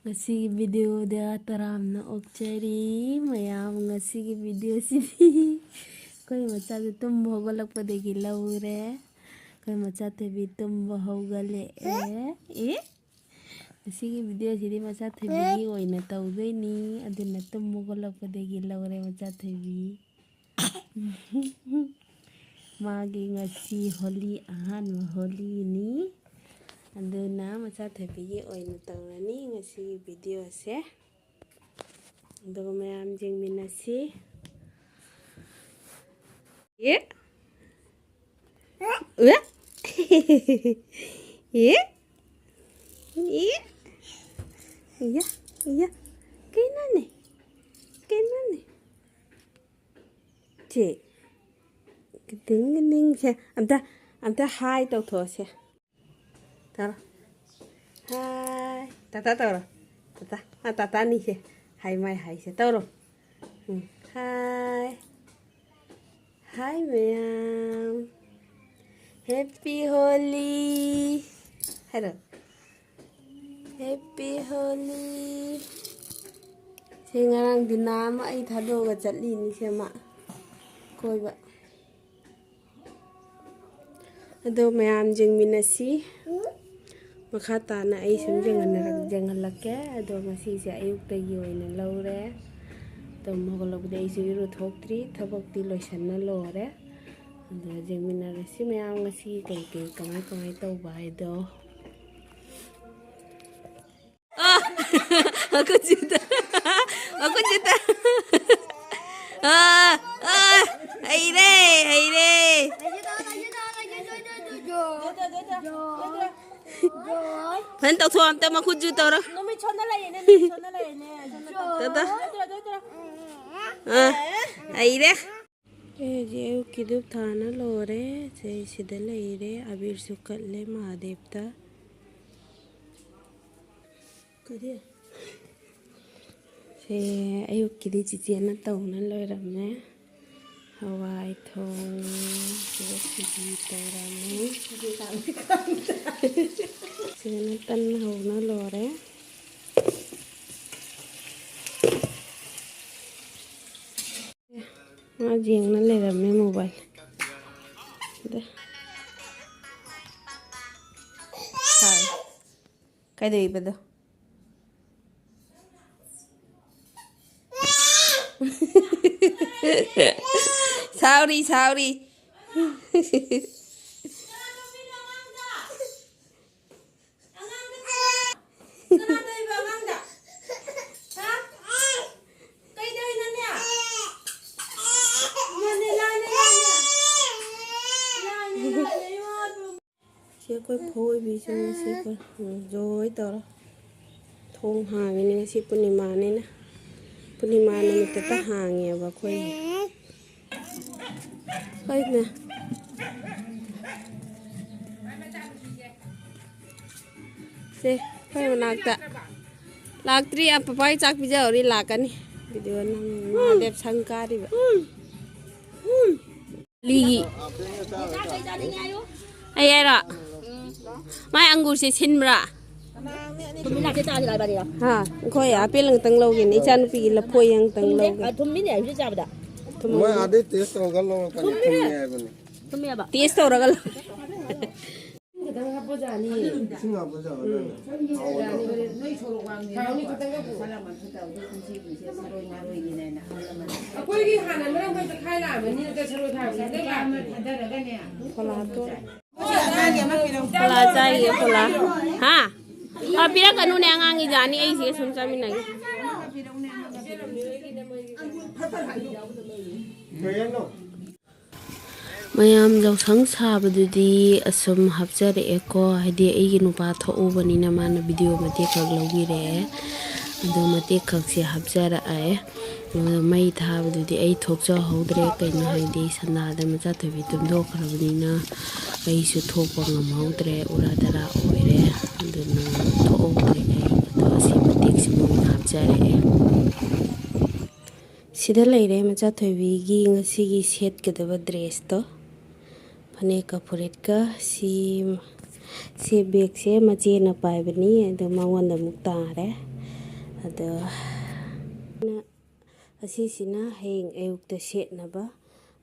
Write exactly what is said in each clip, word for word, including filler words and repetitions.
ꯉꯁꯤꯒꯤ ꯚꯤꯗꯤꯑꯣꯗ ꯇꯔꯥꯝꯅ ꯑꯣꯛꯆꯔꯤ ꯃꯌꯥꯝ꯫ ꯉꯁꯤꯒꯤ ꯚꯤꯗꯤꯑꯣꯁꯤꯗꯤ ꯑꯩꯈꯣꯏ ꯃꯆꯥꯁꯦ ꯇꯨꯝꯕ ꯍꯧꯒꯠꯂꯛꯄꯗꯒꯤ ꯂꯧꯔꯦ꯫ ꯑꯩꯈꯣꯏ ꯃꯆꯥ ꯊꯣꯏꯕꯤ ꯇꯨꯝꯕ ꯍꯧꯒꯠꯂꯛꯑꯦ꯫ ꯑꯦ? ꯉꯁꯤꯒꯤ ꯚꯤꯗꯤꯑꯣꯁꯤꯗꯤ ꯃꯆꯥ ꯊꯣꯏꯕꯤꯒꯤ ꯑꯣꯏꯅ ꯇꯧꯗꯣꯏꯅꯤ꯫ ꯑꯗꯨꯅ ꯇꯨꯝꯕ ꯍꯧꯒꯠꯂꯛꯄꯗꯒꯤ ꯂꯧꯔꯦ ꯃꯆꯥ ꯊꯣꯏꯕꯤ꯫ ꯃꯥꯒꯤ ꯉꯁꯤ ꯍꯣꯂꯤ, ꯑꯍꯥꯟꯕ ꯍꯣꯂꯤꯅꯤ꯫ ꯑꯗꯨꯅ ꯃꯆꯥ ꯊꯣꯏꯕꯤꯒꯤ ꯑꯣꯏꯅ ꯇꯧꯔꯅꯤ ꯉꯁꯤꯒꯤ ꯚꯤꯗꯤꯑꯣꯁꯦ꯫ ꯑꯗꯨꯒ ꯃꯌꯥꯝ ꯌꯦꯡꯃꯤꯟꯅꯁꯤ꯫ ꯑꯦ? ꯑꯦ? ꯑꯦ? ꯑꯦ? ꯏꯌꯥ, ꯏꯌꯥ, ꯀꯩꯅꯣꯅꯦ? ꯀꯩꯅꯣꯅꯦ? ꯁꯦ, ꯀꯇꯤꯡ ꯀꯇꯤꯡꯁꯦ ꯑꯝꯇ, ꯑꯝꯇ ꯍꯥꯏ ꯇꯧꯊꯣꯛꯑꯁꯦ꯫ ꯇꯧꯔꯣ꯫ ꯍꯥꯏ꯫ ꯇꯥꯇꯥ ꯇꯧꯔꯣ꯫ ꯇꯥꯇꯥ꯫ ꯑꯥ, ꯇꯥꯇꯥꯅꯤꯁꯦ꯫ ꯍꯥꯏ ꯃꯥꯏ ꯍꯥꯏꯁꯦ꯫ ꯇꯧꯔꯣ꯫ ꯎꯝ꯫ ꯍꯥꯏ꯫ ꯍꯥꯏ ꯃꯌꯥꯝ꯫ ꯍꯦꯄꯤ ꯍꯣꯂꯤ꯫ ꯍꯥꯏꯔꯣ꯫ ꯍꯦꯄꯤ ꯍꯣꯂꯤ꯫ ꯁꯤ ꯉꯔꯥꯡ ꯗꯤꯅꯥ ꯑꯃ ꯑꯩ ꯊꯥꯗꯣꯛꯑꯒ ꯆꯠꯂꯤꯅꯤ ꯁꯦ ꯃꯥ ꯀꯣꯏꯕ꯫ ꯑꯗꯣ ꯃꯌꯥꯝ ꯌꯦꯡꯃꯤꯟꯅꯁꯤ꯫ ꯃꯈꯥ ꯇꯥꯅ ꯑꯩ ꯁꯨꯝ ꯌꯦꯡꯍꯟꯅꯔꯛ-, ꯌꯦꯡꯍꯜꯂꯛꯀꯦ꯫ ꯑꯗꯣ ꯉꯁꯤꯁꯦ ꯑꯌꯨꯛꯇꯒꯤ ꯑꯣꯏꯅ ꯂꯧꯔꯦ꯫ ꯇꯨꯝ ꯍꯧꯒꯠꯂꯛꯄꯗꯤ ꯑꯩꯁꯨ ꯏꯔꯨ ꯊꯣꯛꯇ꯭ꯔꯤ꯫ ꯊꯕꯛꯇꯤ ꯂꯣꯏꯁꯟꯅ ꯂꯣꯏꯔꯦ꯫ ꯑꯗꯣ ꯌꯦꯡꯃꯤꯟꯅꯔꯁꯤ ꯃꯌꯥꯝ ꯉꯁꯤ ꯀꯩ ꯀꯩ ꯀꯃꯥꯏ ꯀꯃꯥꯏ ꯇꯧꯕ ꯍꯥꯏꯗꯣ꯫ ꯑ, ꯃꯈꯨꯠꯁꯤꯗ, ꯃꯈꯨꯠꯁꯤꯗ꯫ ꯑ, ꯑ, ꯍꯩꯔꯦ, ꯍꯩꯔꯦ꯫ ꯐꯖꯅ ꯇꯧꯊꯣꯛ ꯑꯝꯇ ꯃꯈꯨꯠꯁꯨ ꯇꯧꯔꯣ꯫ ꯅꯨꯃꯤꯠ ꯁꯣꯟꯅ ꯂꯩꯌꯦꯅꯦ, ꯅꯨꯃꯤꯠ ꯁꯣꯟꯅ ꯂꯩꯌꯦꯅꯦ꯫ ꯇꯧ, ꯇꯧ꯫ ꯑ, ꯍꯩꯔꯦ꯫ ꯑꯩ ꯍꯧꯖꯤꯛ ꯑꯌꯨꯛꯀꯤ ꯙꯨꯞ ꯊꯥꯅ ꯂꯣꯏꯔꯦ꯫ ꯁꯦ ꯁꯤꯗ ꯂꯩꯔꯦ꯫ ꯑꯕꯤꯔꯁꯨ ꯀꯠꯂꯦ ꯃꯍꯥꯗꯦꯕꯇ꯫ ꯀꯔꯤ? ꯁꯦ ꯑꯌꯨꯛꯀꯤꯗꯤ ꯆꯤꯆꯦꯅ ꯇꯧꯅ ꯂꯣꯏꯔꯝꯃꯦ꯫ ꯍꯋꯥꯏ ꯊꯣꯡꯉꯦ, ꯑꯗꯨꯒ ꯁꯤꯡꯖꯨ ꯇꯧꯔꯝꯃꯦ꯫ ꯐꯖꯅ ꯇꯟ ꯍꯧꯅ ꯂꯣꯏꯔꯦ꯫ ꯃꯥ ꯌꯦꯡꯅ ꯂꯩꯔꯝꯃꯦ ꯃꯣꯕꯥꯏꯜ꯫ ꯑꯗ꯫ ꯁꯥꯎꯔꯤ꯫ ꯀꯩꯗꯧꯏꯕꯗꯣ? ꯁꯥꯎꯔꯤ, ꯁꯥꯎꯔꯤ꯫ ꯀꯅꯥ ꯇꯧꯔꯤꯕ ꯑꯉꯥꯡꯗ? ꯍꯥ? ꯀꯩꯗꯧꯔꯤꯅꯣꯅꯦ? ꯃꯅꯦ, ꯂꯥꯅꯦ, ꯂꯥꯅꯦ꯫ ꯂꯥꯅꯦ, ꯂꯥꯅꯦ, ꯏꯃꯥ꯫ ꯁꯤ ꯑꯩꯈꯣꯏ ꯐꯣꯏꯕꯤꯁꯨ ꯉꯁꯤ ꯈꯔ ꯖꯣꯏ ꯇꯧꯔ ꯊꯣꯡ ꯍꯥꯡꯉꯤꯅꯦ꯫ ꯉꯁꯤ ꯄꯨꯔꯅꯤꯃꯥꯅꯤꯅ꯫ ꯄꯨꯔꯅꯤꯃꯥ ꯅꯨꯃꯤꯠꯇꯇ ꯍꯥꯡꯉꯦꯕ ꯑꯩꯈꯣꯏ꯫ ꯍꯣꯏꯅꯦ꯫ ꯁꯦ, ꯑꯩꯈꯣꯏ ꯃꯅꯥꯛꯇ ꯂꯥꯛꯇ꯭ꯔꯤ꯫ ꯑ, ꯄꯄꯥꯒꯤ ꯆꯥꯛ ꯄꯤꯖꯍꯧꯔꯤ, ꯂꯥꯛꯀꯅꯤ꯫ ꯚꯤꯗꯤꯑꯣ ꯅꯝ-, ꯃꯍꯥꯗꯦꯕ ꯁꯪ ꯀꯥꯔꯤꯕ꯫ ꯂꯤꯒꯤ꯫ ꯑꯩ ꯍꯥꯏꯔꯣ? ꯃꯥꯏ ꯑꯪꯒꯨꯔꯁꯦ ꯁꯤꯟꯕ꯭ꯔꯥ? ꯍꯥ? ꯑꯩꯈꯣꯏ ꯑꯄꯦꯜ ꯑꯃꯇꯪ ꯂꯧꯒꯦꯅꯦ꯫ ꯏꯆꯥꯅꯨꯄꯤꯒꯤ ꯂꯐꯣꯏ ꯑꯃꯇꯪ ꯂꯧꯒꯦ꯫ ꯊꯨꯝꯃꯤꯅꯦ ꯍꯧꯖꯤꯛ ꯆꯥꯕꯗ꯫ ꯃꯣꯏ ꯑꯥꯗꯩ ꯇꯦꯁ ꯇꯧꯔꯒ ꯂꯧꯔꯛꯄꯅꯤ, ꯊꯨꯝꯃꯦ ꯍꯥꯏꯕꯅꯤ꯫ ꯊꯨꯝꯃꯦꯕ꯫ ꯇꯦꯁ ꯇꯧꯔꯒ ꯂꯧ-, ꯈꯤꯇꯪ ꯍꯥꯞꯄꯖꯥꯅꯤ꯫ ꯏꯁꯤꯡ ꯍꯥꯞꯄꯖꯥꯕ ꯅꯪꯅ꯫ ꯅꯣꯏ ꯁꯣꯔꯣꯛ ꯋꯥꯡꯃ ꯊꯥꯎꯅꯤ ꯈꯤꯇꯪꯒ ꯄꯨ-, ꯃꯁꯥ ꯂꯥꯝꯃꯟ ꯈꯠꯇꯕꯗꯣ ꯄꯨꯟꯁꯤ ꯄꯨꯟꯁꯤ ꯁꯔꯣꯏ ꯉꯥꯔꯣꯏꯒꯤꯅꯦꯅ ꯑꯍꯜ ꯂꯃꯟ꯫ ꯑꯩꯈꯣꯏꯒꯤ ꯍꯥꯟꯅ ꯃꯔꯛ ꯃꯔꯛꯇ ꯈꯥꯏ ꯂꯥꯛꯑꯝꯕꯅꯤ, ꯅꯠꯇ꯭ꯔ ꯁꯔꯣꯏ ꯊꯥꯡꯁꯤ ꯍꯟꯗꯛ ꯂꯥꯛꯑꯝꯃꯦ꯫ ꯊꯥꯗꯔꯒꯅꯦ꯫ ꯐꯣꯂꯥ ꯇꯣ-, ꯐꯣꯂꯥ ꯆꯥꯏꯌꯦ, ꯐꯣꯂꯥ꯫ ꯍꯥ? ꯑ, ꯄꯤꯔꯛꯀꯅꯨꯅꯦ, ꯑꯉꯥꯡꯒꯤ ꯖꯥꯅꯤ, ꯑꯩꯁꯤꯒ ꯁꯨꯝ ꯆꯥꯃꯤꯟꯅꯒꯦ꯫ ꯀꯩ ꯍꯥꯏꯅꯣ? ꯃꯌꯥꯝ ꯌꯥꯎꯁꯪ ꯁꯥꯕꯗꯨꯗꯤ ꯑꯁꯨꯝ ꯍꯥꯞꯆꯔꯛꯑꯦꯀꯣ, ꯍꯥꯏꯗꯤ ꯑꯩꯒꯤ ꯅꯨꯄꯥ ꯊꯣꯛꯎꯕꯅꯤꯅ ꯃꯥꯅ ꯚꯤꯗꯤꯑꯣ ꯃꯇꯦꯛ ꯈꯛ ꯂꯧꯕꯤꯔꯛꯑꯦ, ꯑꯗꯣ ꯃꯇꯦꯛ ꯈꯛꯁꯦ ꯍꯥꯞꯆꯔꯛꯑꯦ꯫ ꯑꯗꯣ ꯃꯩ ꯊꯥꯕꯗꯨꯗꯤ ꯑꯩ ꯊꯣꯛꯆꯍꯧꯗ꯭ꯔꯦ, ꯀꯩꯅꯣ ꯍꯥꯏꯗꯤ ꯁꯟꯗꯥꯗ ꯃꯆꯥꯊꯣꯏꯕꯤ ꯇꯨꯝꯊꯣꯛꯈ꯭ꯔꯕꯅꯤꯅ ꯑꯩꯁꯨ ꯊꯣꯛꯄ ꯉꯝꯍꯧꯗ꯭ꯔꯦ, ꯎꯔꯥ ꯗꯔꯥ ꯑꯣꯏꯔꯦ꯫ ꯑꯗꯨꯅ ꯊꯣꯛꯍꯧꯗ꯭ꯔꯦ ꯑꯩ꯫ ꯑꯗꯣ ꯑꯁꯤ ꯃꯇꯦꯛꯁꯤꯃ ꯑꯣꯏꯅ ꯍꯥꯞꯆꯔꯛꯑꯦ꯫ ꯁꯤꯗ ꯂꯩꯔꯦ ꯃꯆꯥꯊꯣꯏꯕꯤꯒꯤ ꯉꯁꯤꯒꯤ ꯁꯦꯠꯀꯗꯕ ꯗ꯭ꯔꯦꯁꯇꯣ꯫ ꯐꯅꯦꯛꯀ ꯐꯨꯔꯤꯠꯀ ꯁꯤ ꯁꯤ ꯕꯦꯒꯁꯦ ꯃꯆꯦꯅ ꯄꯥꯏꯕꯅꯤ, ꯑꯗꯣ ꯃꯉꯣꯟꯗ ꯑꯃꯨꯛ ꯇꯥꯔꯦ꯫ ꯑꯗꯣ ꯑꯁꯤꯁꯤꯅ ꯍꯌꯦꯡ ꯑꯌꯨꯛꯇ ꯁꯦꯠꯅꯕ꯫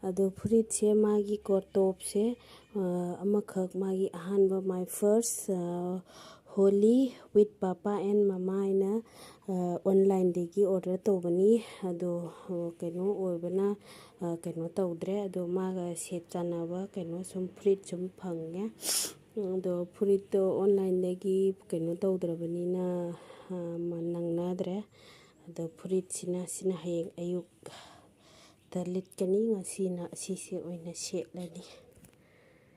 ꯑꯗꯣ ꯐꯨꯔꯤꯠꯁꯦ ꯃꯥꯒꯤ ꯀꯣꯠ ꯇꯣꯞꯁꯦ, ꯑ, ꯑꯃꯈꯛ ꯃꯥꯒꯤ ꯑꯍꯥꯟꯕ, my first, ꯑ, Holi with Papa and Mama ꯍꯥꯏꯅ, ꯑ, ꯑꯣꯟꯂꯥꯏꯟꯗꯒꯤ ꯑꯣꯔꯗꯔ ꯇꯧꯕꯅꯤ꯫ ꯑꯗꯣ, ꯑ, ꯀꯩꯅꯣ ꯑꯣꯏꯕꯅ, ꯑ, ꯀꯩꯅꯣ ꯇꯧꯗ꯭ꯔꯦ꯫ ꯑꯗꯣ ꯃꯥꯒ ꯁꯦꯠ ꯆꯥꯟꯅꯕ ꯀꯩꯅꯣ ꯁꯨꯝ ꯐꯨꯔꯤꯠ ꯁꯨꯝ ꯐꯪꯉꯦ꯫ ꯑꯗꯣ ꯐꯨꯔꯤꯠꯇꯣ ꯑꯣꯟꯂꯥꯏꯟꯗꯒꯤ ꯀꯩꯅꯣ ꯇꯧꯗ꯭ꯔꯕꯅꯤꯅ, ꯑ, ꯃ-, ꯅꯪꯅꯗ꯭ꯔꯦ꯫ ꯑꯗꯣ ꯐꯨꯔꯤꯠꯁꯤꯅ, ꯁꯤꯅ ꯍꯌꯦꯡ ꯑꯌꯨꯛꯇ ꯂꯤꯠꯀꯅꯤ, ꯉꯁꯤꯅ ꯑꯁꯤꯁꯦ ꯑꯣꯏꯅ ꯁꯦꯠꯂꯅꯤ꯫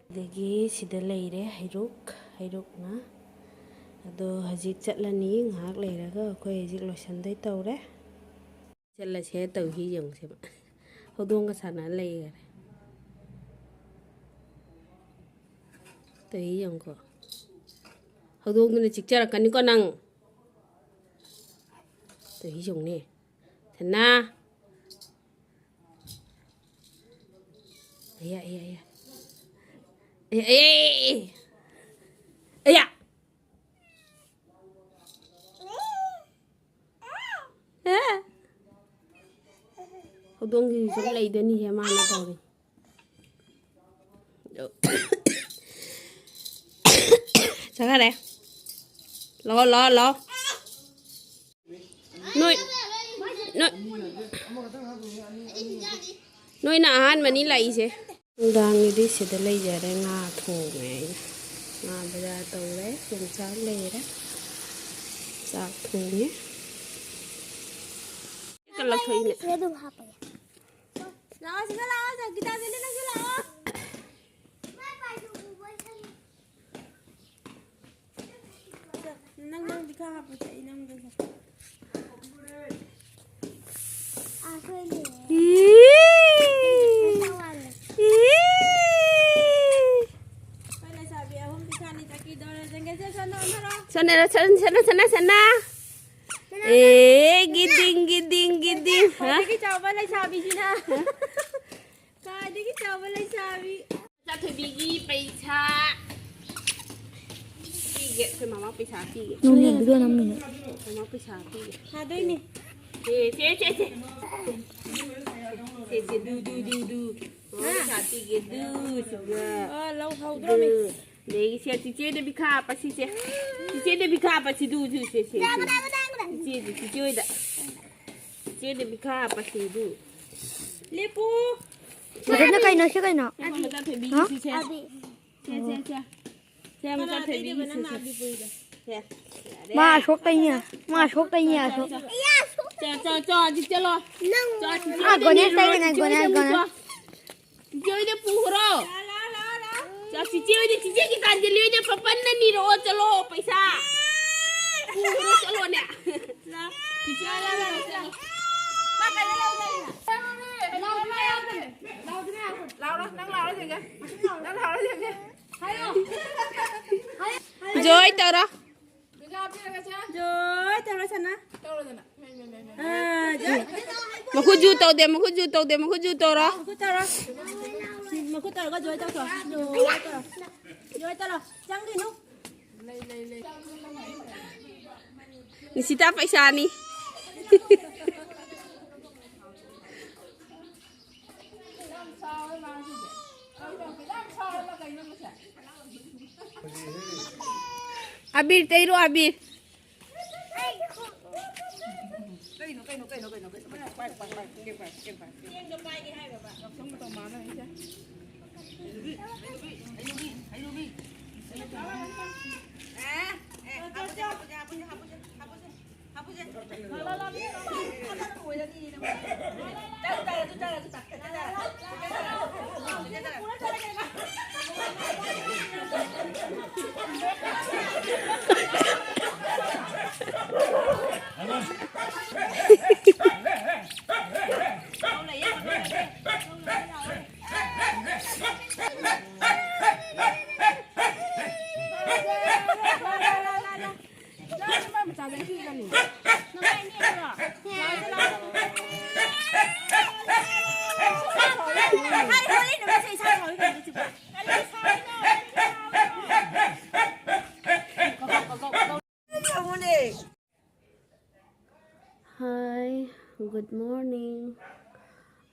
ꯑꯗꯒꯤ ꯁꯤꯗ ꯂꯩꯔꯦ ꯍꯩꯔꯨꯛ, ꯍꯩꯔꯨꯛꯅ꯫ ꯑꯗꯣ ꯍꯧꯖꯤꯛ ꯆꯠꯂꯅꯤ, ꯉꯥꯏꯍꯥꯛ ꯂꯩꯔꯒ꯫ ꯑꯩꯈꯣꯏ ꯍꯧꯖꯤꯛ ꯂꯣꯏꯁꯟꯗꯣꯏ ꯇꯧꯔꯦ꯫ ꯆꯠꯂꯁꯦ ꯇꯧꯏ ꯌꯦꯡꯉꯨꯁꯦ꯫ ꯍꯧꯗꯣꯡꯒ ꯁꯥꯟꯅ ꯂꯩꯈꯔꯦ꯫ ꯇꯧꯏ ꯌꯦꯡꯉꯨꯀꯣ꯫ ꯍꯧꯗꯣꯡꯗꯨꯅ ꯆꯤꯛꯆꯔꯛꯀꯅꯤꯀꯣ ꯅꯪ꯫ ꯇꯧꯏ ꯌꯦꯡꯉꯨꯅꯦ꯫ ꯁꯅꯥ꯫ ꯑꯌꯥ, ꯑꯌꯥ, ꯑꯌꯥ꯫ ꯑꯌꯥ, ꯑꯌꯥ, ꯑꯌꯥ꯫ ꯑꯌꯥ! ꯑꯦ? ꯍꯧꯗꯣꯡꯒꯤ ꯁꯨꯝ ꯂꯩꯗꯣꯏꯅꯤꯍꯦ, ꯃꯥꯅ ꯇꯧꯔꯤ꯫ ꯆꯠꯈꯔꯦ꯫ ꯂꯥꯛꯑꯣ, ꯂꯥꯛꯑꯣ, ꯂꯥꯛꯑꯣ꯫ ꯅꯣꯏ, ꯅꯣꯏ, ꯅꯣꯏꯅ ꯑꯍꯥꯟꯕꯅꯤ ꯂꯥꯛꯏꯁꯦ꯫ ꯅꯨꯡꯗꯥꯡꯒꯤꯗꯤ ꯁꯤꯗ ꯂꯩꯖꯔꯦ꯫ ꯉꯥ ꯊꯣꯡꯉꯦ ꯑꯩꯅ꯫ ꯉꯥ ꯕꯖꯥꯔ ꯇꯧꯔꯦ꯫ ꯌꯣꯡꯆꯥꯛ ꯂꯩꯔꯦ꯫ ꯆꯥꯛ ꯊꯣꯡꯉꯦ꯫ ꯀ ꯂꯧꯊꯣꯛꯏꯅꯦ꯫ ꯁꯤꯗ ꯑꯗꯨꯝ ꯍꯥꯞꯄꯒꯦ꯫ ꯂꯥꯛꯑꯣ, ꯁꯤꯗ ꯂꯥꯛꯑꯣ, ꯒꯤꯇꯥꯟꯖꯂꯤ, ꯅꯪꯁꯨ ꯂꯥꯛꯑꯣ꯫ ꯅꯪ, ꯅꯪꯗꯤ ꯈꯔ ꯍꯥꯞꯄꯨꯁꯦ, ꯑꯩ ꯅꯪꯗꯁꯨ꯫ ꯏ! ꯏ! ꯑꯩꯈꯣꯏ ꯂꯩꯁꯥꯕꯤ ꯑꯍꯨꯝꯗꯤ ꯈꯥꯅꯤ ꯆꯠꯈꯤꯗꯣꯔꯦ꯫ ꯖꯪꯒꯜꯁꯦ ꯁꯣꯝꯗ ꯑꯣꯟꯊꯔꯣ꯫ ꯁꯣꯝꯗ, ꯁꯣꯝꯗ, ꯁꯣꯝꯗ, ꯁꯣꯝꯗ, ꯁꯣꯝꯗ꯫ ꯑꯦ, ꯒꯤꯗꯤꯡ, ꯒꯤꯗꯤꯡ, ꯒꯤꯗꯤꯡ꯫ ꯍꯥ? ꯈ꯭ꯋꯥꯏꯗꯒꯤ ꯆꯥꯎꯕ ꯂꯩꯁꯥꯕꯤꯁꯤꯅ꯫ ꯈ꯭ꯋꯥꯏꯗꯒꯤ ꯆꯥꯎꯕ ꯂꯩꯁꯥꯕꯤ꯫ ꯆꯥꯊꯣꯏꯕꯤꯒꯤ ꯄꯩꯁꯥ꯫ ꯑꯩꯈꯣꯏ ꯃꯃꯥ ꯄꯩꯁꯥ ꯄꯤꯒꯦ꯫ ꯅꯪ ꯌꯦꯡꯕꯤꯗꯣ ꯅꯝꯃꯤꯅꯦ꯫ ꯃꯃꯥ ꯄꯩꯁꯥ ꯄꯤꯒꯦ꯫ ꯊꯥꯗꯣꯏꯅꯦ꯫ ꯁꯦ, ꯁꯦ, ꯁꯦ, ꯁꯦ꯫ ꯁꯦ, ꯁꯦ, ꯗꯨ, ꯗꯨ, ꯗꯨ, ꯗꯨ꯫ ꯃꯃꯥ ꯄꯩꯁꯥ ꯄꯤꯒꯦ, ꯗꯨ, ꯁꯤꯒ꯫ ꯑ, ꯂꯧ ꯍꯧꯗ꯭ꯔꯣꯃꯤ꯫ ꯗꯨ꯫ ꯑꯗꯒꯤ ꯁꯦ, ꯆꯤꯆꯦꯗ ꯄꯤꯈꯥ ꯍꯥꯞꯄꯁꯤ, ꯁꯦ꯫ ꯆꯤꯆꯦꯗ ꯄꯤꯈꯥ ꯍꯥꯞꯄꯁꯤ, ꯗꯨ, ꯗꯨ, ꯁꯦ, ꯁꯦ, ꯁꯦ꯫ ꯆꯤꯆꯦꯗ, ꯆꯤꯆꯦ ꯍꯣꯏꯗ꯫ ꯆꯤꯆꯦꯗ ꯄꯤꯈꯥ ꯍꯥꯞꯄꯁꯤ, ꯗꯨ꯫ ꯂꯦꯞꯄꯨ꯫ ꯃꯊꯟꯇ ꯀꯩꯅꯣ, ꯁꯤ ꯀꯩꯅꯣ? ꯑꯩꯈꯣꯏ ꯃꯆꯥ ꯊꯣꯏꯕꯤꯒꯤ ꯍꯥ? ꯁꯤꯁꯦ꯫ ꯁꯦ, ꯁꯦ, ꯁꯦ꯫ ꯁꯦ, ꯃꯆꯥ ꯊꯣꯏꯕꯤꯒꯤ ꯁꯤꯁꯦ꯫ ꯁꯦ, ꯌꯥꯔꯦ꯫ ꯃꯥ ꯑꯁꯣꯛꯇꯩꯅꯦ꯫ ꯃꯥ ꯑꯁꯣꯛꯇꯩꯅꯦ, ꯑꯁꯣꯛ꯫ ꯆꯣ, ꯆꯣ, ꯆꯣ, ꯍꯧꯖꯤꯛ ꯆꯠꯂꯣ꯫ ꯆꯣ, ꯆꯤꯆꯦ ꯑꯥ, ꯍꯣꯏꯗ ꯒꯣꯅꯦꯁ ꯅꯤꯔꯨꯔꯣ, ꯇꯩꯕꯅꯦ, ꯆꯤꯆꯦ ꯍꯣꯏꯗ ꯒꯣꯅꯦꯁ, ꯑꯃꯨꯛ ꯆꯣ꯫ ꯒꯣꯅꯦꯁ꯫ ꯆꯤꯆꯦ ꯍꯣꯏꯗ ꯄꯨꯈ꯭ꯔꯣ꯫ ꯆꯣ, ꯆꯤꯆꯦ ꯍꯣꯏꯗ, ꯆꯤꯆꯦ ꯒꯤꯇꯥꯟꯖꯂꯤ ꯍꯣꯏꯗ ꯄꯄꯟꯅ ꯅꯤꯔꯛꯑꯣ, ꯆꯠꯂꯣ, ꯄꯩꯁꯥ꯫ ꯄꯨꯈ꯭ꯔꯣ, ꯆꯠꯂꯣꯅꯦ꯫ ꯆꯤꯆꯦ ꯍꯣꯏꯗ ꯆꯠꯂꯣ꯫ ꯂꯥꯎꯔꯣ, ꯅꯪ ꯂꯥꯎꯔꯣ ꯌꯦꯡꯒꯦ꯫ ꯅꯪ ꯂꯥꯎꯔꯣ ꯌꯦꯡꯒꯦ꯫ ꯖꯣꯏ ꯇꯧꯔꯣ꯫ ꯖꯣꯏ ꯇꯧꯔꯣ, ꯁꯅꯥ꯫ ꯑꯥ, ꯖꯣꯏ꯫ ꯃꯈꯨꯠ ꯖꯨ ꯇꯧꯗꯦ, ꯃꯈꯨꯠ ꯖꯨ ꯇꯧꯗꯦ, ꯃꯈꯨꯠ ꯖꯨ ꯇꯧꯔꯣ꯫ ꯃꯈꯨꯠ ꯇꯧꯔꯣ꯫ ꯁꯤ ꯃꯈꯨꯠ ꯇꯧꯔꯒ ꯖꯣꯏ ꯇꯧꯊꯣꯛꯑꯣ꯫ ꯖꯣꯏ ꯇꯧꯔꯣ꯫ ꯖꯣꯏ ꯇꯧꯔꯣ꯫ ꯆꯪꯈꯤꯅꯨ꯫ ꯅꯤꯁꯤꯇꯥ ꯄꯩꯁꯥꯅꯤ꯫ ꯑꯕꯤꯔ ꯇꯩꯔꯣ, ꯑꯕꯤꯔ꯫ ꯀꯩꯅꯣ, ꯀꯩꯅꯣ, ꯀꯩꯅꯣ, ꯀꯩꯅꯣ, ꯀꯩꯅꯣ? ꯄꯥꯏ, ꯄꯥꯏ, ꯄꯥꯏ, ꯄꯥꯏ, ꯄꯥꯏ, ꯄꯥꯏ, ꯄꯥꯏ꯫ ꯆꯦꯡꯗꯣ ꯄꯥꯏꯒꯦ ꯍꯥꯏꯔꯕ? ꯌꯥꯎꯁꯪ ꯃꯇꯧ ꯃꯥꯜꯂꯦ ꯑꯩꯁꯦ꯫ ꯍꯩꯅꯨꯕꯤ, ꯍꯩꯅꯨꯕꯤ, ꯍꯩꯅꯨꯕꯤ, ꯍꯩꯅꯨꯕꯤ꯫ ꯑꯦ, ꯑꯦ, ꯍꯥꯞꯄꯨꯁꯦ, ꯍꯥꯞꯄꯨꯁꯦ, ꯍꯥꯞꯄꯨꯁꯦ, ꯍꯥꯞꯄꯨꯁꯦ, ꯍꯥꯞꯄꯨꯁꯦ꯫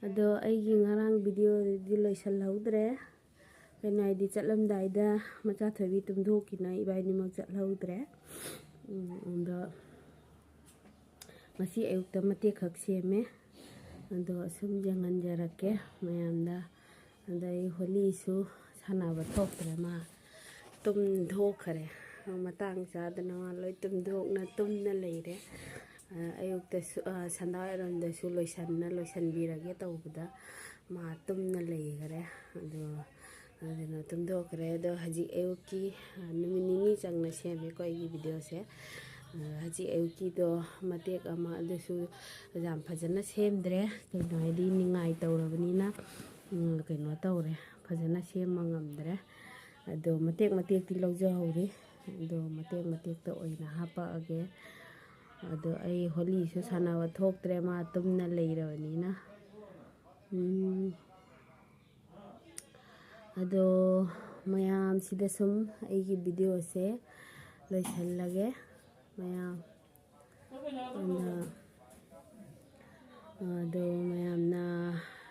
ꯑꯗꯣ ꯑꯩꯒꯤ ꯉꯔꯥꯡ ꯚꯤꯗꯤꯑꯣꯗꯤ ꯂꯣꯏꯁꯤꯜꯍꯧꯗ꯭ꯔꯦ꯫ ꯀꯩꯅꯣ ꯍꯥꯏꯗꯤ ꯆꯠꯂꯝꯗꯥꯏꯗ ꯃꯆꯥ ꯊꯣꯏꯕꯤ ꯇꯨꯝꯊꯣꯛꯈꯤꯅ ꯏꯕꯥꯅꯤꯃꯛ ꯆꯠꯍꯧꯗ꯭ꯔꯦ꯫ ꯎꯝ, ꯑꯗꯣ ꯉꯁꯤ ꯑꯌꯨꯛꯇ ꯃꯇꯦꯛ ꯈꯛ ꯁꯦꯝꯃꯦ꯫ ꯑꯗꯣ ꯑꯁꯨꯝ ꯌꯦꯡꯍꯟꯖꯔꯛꯀꯦ ꯃꯌꯥꯝꯗ꯫ ꯑꯗ ꯑꯩ ꯍꯣꯂꯤꯁꯨ ꯁꯥꯟꯅꯕ ꯊꯣꯛꯇ꯭ꯔꯦ, ꯃꯥ ꯇꯨꯝꯊꯣꯛꯈ꯭ꯔꯦ꯫ ꯃꯇꯥꯡ ꯆꯥꯗꯅ ꯃꯥ ꯂꯣꯏ ꯇꯨꯝꯊꯣꯛꯅ ꯇꯨꯝꯅ ꯂꯩꯔꯦ꯫ ꯑ, ꯑꯌꯨꯛꯇꯁꯨ, ꯑ, ꯁꯟꯗꯥ ꯋꯥꯏꯔꯝꯗꯁꯨ ꯂꯣꯏꯁꯟꯅ ꯂꯣꯏꯁꯟꯕꯤꯔꯒꯦ ꯇꯧꯕꯗ ꯃꯥ ꯇꯨꯝꯅ ꯂꯩꯈꯔꯦ꯫ ꯑꯗꯣ ꯑꯗꯨꯅ ꯇꯨꯝꯊꯣꯛꯈ꯭ꯔꯦ꯫ ꯑꯗꯣ ꯍꯧꯖꯤꯛ ꯑꯌꯨꯛꯀꯤ, ꯑ, ꯅꯨꯃꯤꯠ ꯅꯤꯅꯤ ꯆꯪꯅ ꯁꯦꯝꯃꯦꯀꯣ ꯑꯩꯒꯤ ꯚꯤꯗꯤꯑꯣꯁꯦ꯫ ꯑ, ꯍꯧꯖꯤꯛ ꯑꯌꯨꯛꯀꯤꯗꯣ ꯃꯇꯦꯛ ꯑꯃ, ꯑꯗꯨꯁꯨ ꯌꯥꯝ ꯐꯖꯅ ꯁꯦꯝꯗ꯭ꯔꯦ, ꯀꯩꯅꯣ ꯍꯥꯏꯗꯤ ꯅꯤꯡꯉꯥꯏ ꯇꯧꯔꯕꯅꯤꯅ, ꯎꯝ, ꯀꯩꯅꯣ ꯇꯧꯔꯦ, ꯐꯖꯅ ꯁꯦꯝꯕ ꯉꯝꯗ꯭ꯔꯦ꯫ ꯑꯗꯣ ꯃꯇꯦꯛ ꯃꯇꯦꯛꯇꯤ ꯂꯧꯖꯍꯧꯔꯤ꯫ ꯑꯗꯣ ꯃꯇꯦꯛ ꯃꯇꯦꯛꯇ ꯑꯣꯏꯅ ꯍꯥꯞꯄꯛꯑꯒꯦ꯫ ꯑꯗꯣ ꯑꯩ ꯍꯣꯂꯤꯁꯨ ꯁꯥꯟꯅꯕ ꯊꯣꯛꯇ꯭ꯔꯦ, ꯃꯥ ꯇꯨꯝꯅ ꯂꯩꯔꯕꯅꯤꯅ꯫ ꯎꯝ꯫ ꯑꯗꯣ ꯃꯌꯥꯝꯁꯤꯗ ꯁꯨꯝ ꯑꯩꯒꯤ ꯚꯤꯗꯤꯑꯣꯁꯦ ꯂꯣꯏꯁꯤꯜꯂꯒꯦ꯫ ꯃꯌꯥꯝ ꯑꯗ, ꯑꯗꯣ ꯃꯌꯥꯝꯅ,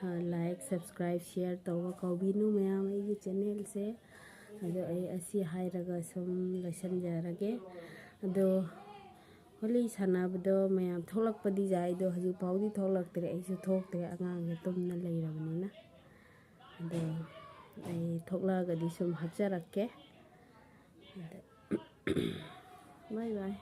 ꯑ, like, subscribe, share ꯇꯧꯕ ꯀꯥꯎꯕꯤꯅꯨ ꯃꯌꯥꯝ ꯑꯩꯒꯤ ꯆꯦꯅꯦꯜꯁꯦ꯫ ꯑꯗꯣ ꯑꯩ ꯑꯁꯤ ꯍꯥꯏꯔꯒ ꯁꯨꯝ ꯂꯣꯏꯁꯤꯟꯖꯔꯒꯦ꯫ ꯑꯗꯣ ꯍꯣꯂꯤ ꯁꯥꯟꯅꯕꯗꯣ ꯃꯌꯥꯝ ꯊꯣꯛꯂꯛꯄꯗꯤ ꯌꯥꯏ, ꯑꯗꯣ ꯍꯧꯖꯤꯛ ꯐꯥꯎꯗꯤ ꯊꯣꯛꯂꯛꯇ꯭ꯔꯦ, ꯑꯩꯁꯨ ꯊꯣꯛꯇ꯭ꯔꯦ, ꯑꯉꯥꯡꯁꯦ ꯇꯨꯝꯅ ꯂꯩꯔꯕꯅꯤꯅ꯫ ꯑꯗꯣ ꯑꯩ ꯊꯣꯛꯂꯛꯑꯒꯗꯤ ꯁꯨꯝ ꯍꯥꯞꯆꯔꯛꯀꯦ꯫ ꯑꯗ, bye bye꯫